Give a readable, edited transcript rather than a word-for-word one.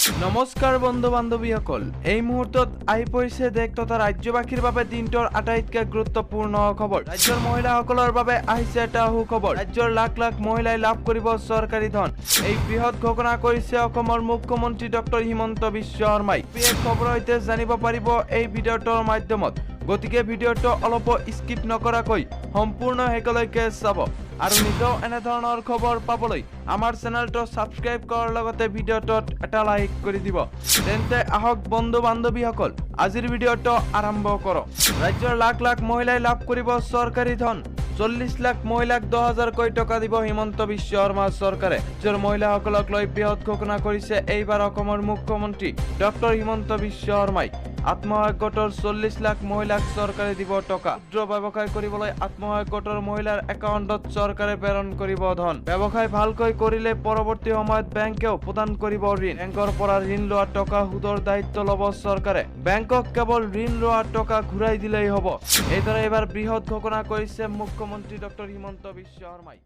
নমস্কাৰ বন্ধু বান্ধৱীসকল, এই মুহূৰ্তত আহি পৰিছে দেশ তথা ৰাজ্যবাসীৰ বাবে দিনটোৰ আটাইতকৈ গুৰুত্বপূৰ্ণ খবৰ। ৰাজ্যৰ মহিলাসকলৰ বাবে আহিছে এটা সুখবৰ। ৰাজ্যৰ লাখ লাখ মহিলাই লাভ কৰিব চৰকাৰী ধন। এই বৃহৎ ঘোষণা কৰিছে অসমৰ মুখ্যমন্ত্ৰী ডক্টৰ হিমন্ত বিশ্ব শৰ্মাই। এই খবৰৰ সৈতে জানিব পাৰিব এই ভিডিঅ'টোৰ মাধ্যমত। গতিকে ভিডিঅ'টো অলপো স্কিপ নকৰাকৈ সম্পূৰ্ণ শেষলৈকে চাব আৰু নিতৌ এনেধৰণৰ খবৰ পাবলৈ আমাৰ চেনেলটো ছাবস্ক্ৰাইব কৰাৰ লগতে ভিডিঅ'টোত এটা লাইক কৰি দিব। তেন্তে আহক বন্ধু বান্ধৱীসকল, আজিৰ ভিডিঅ'টো আৰম্ভ কৰক। ৰাজ্যৰ লাখ লাখ মহিলাই লাভ কৰিব চৰকাৰী ধন। 40 লাখ মহিলাক 10 হাজাৰকৈ টকা দিব হিমন্ত বিশ্ব শৰ্মা চৰকাৰে। ৰাজ্যৰ মহিলাসকলক লৈ বৃহৎ ঘোষণা কৰিছে এইবাৰ অসমৰ মুখ্যমন্ত্ৰী ডক্টৰ হিমন্ত বিশ্ব শৰ্মাই। আত্মসহায়ক গোটৰ 40 লাখ মহিলাক চৰকাৰে দিব টকা। ক্ষুদ্ৰ ব্যৱসায় কৰিবলৈ আত্মসহায়ক গোটৰ মহিলাৰ একাউণ্টত চৰকাৰে প্ৰেৰণ কৰিব ধন। ব্যৱসায় ভালকৈ কৰিলে পৰৱৰ্তী সময়ত বেংকেও প্ৰদান কৰিব ঋণ। বেংকৰ পৰা ঋণ লোৱা টকা সুদৰ দায়িত্ব ল'ব চৰকাৰে। বেংকক কেৱল ঋণ লোৱা টকা ঘূৰাই দিলেই হ'ব। এইদৰে এইবাৰ বৃহৎ ঘোষণা কৰিছে মুখ্যমন্ত্ৰী ডক্টৰ হিমন্ত বিশ্ব শৰ্মাই।